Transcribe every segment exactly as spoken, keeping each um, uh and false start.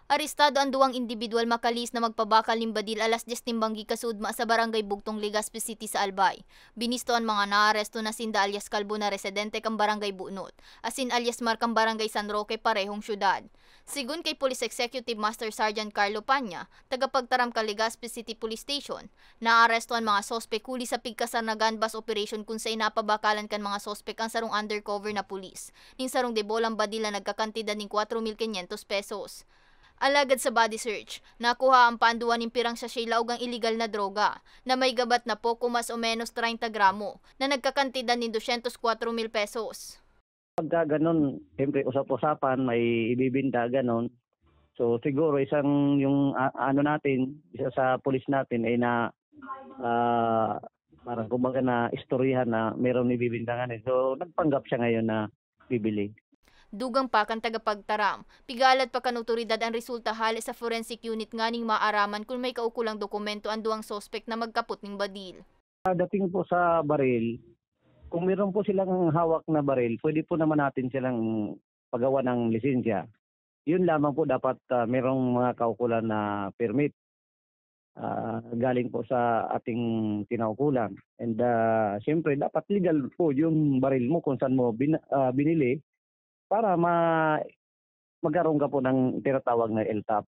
Arestado an duwang indibidwal makalihis na magpabakal nin badil alas dyes nin banggi kasuodma sa Barangay Bugtong, Legazpi City sa Albay. Binisto an mga naaresto na sinda alias Kalbo na residente kan Barangay Bunot, asin alias Mar kan Barangay San Roque, parehong syudad. Sigon kay Police Executive Master Sergeant Carlo Paña, tagapagtaram kan Legazpi City Police Station, naaresto an mga suspek huli sa pigkasar na gun bust operation kun saen napabakalan kan mga suspek an sarong undercover na pulis nin sarong debolang badil na nagkakantidad nin kwatro mil kinyentos pesos. Alagad sa body search, nakuhaan pa an duwa nin pirang sachet laog ang iligal na droga, na may gabat na poko mas o menos treinta gramo, na nagkakantidad nin dosyentos kwatro mil pesos. Pagka ganun, siyempre, usap-usapan, may ibibinta, ganun. So, siguro, isang, yung, a-, ano natin, isa sa pulis natin ay na, ah, parang, kumbaga, na istoryahan na meron ibibinta nga, eh. So, nagpanggap siya ngayon na bibili. Dugang pa kan tagapagtaram, pigalat pa kan otoridad an resulta hale sa forensic unit nganing maaraman kun may kaukulang dokumento an duwang suspek na magkapot nin badil. Pagdating po sa baril, kung meron po silang hawak na baril, pwede po naman natin silang pagawan ng lisensya. Yun lamang po dapat, ah, merong mga kaukulan na permit, ah, galing po sa ating kinaukulan. And, ah, siyempre, dapat legal po yung baril mo kung saan mo bin-, ah, binili para ma-, magkaroon ka po ng tinatawag na L T O P.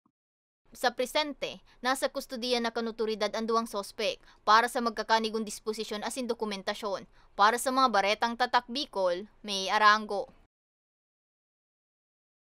Sa presente, nasa kustodiya na kan otoridad an duwang suspek para sa magkakanigon disposisyon asin dokumentasyon. Para sa mga baretang Tatak Bicol, May Arango.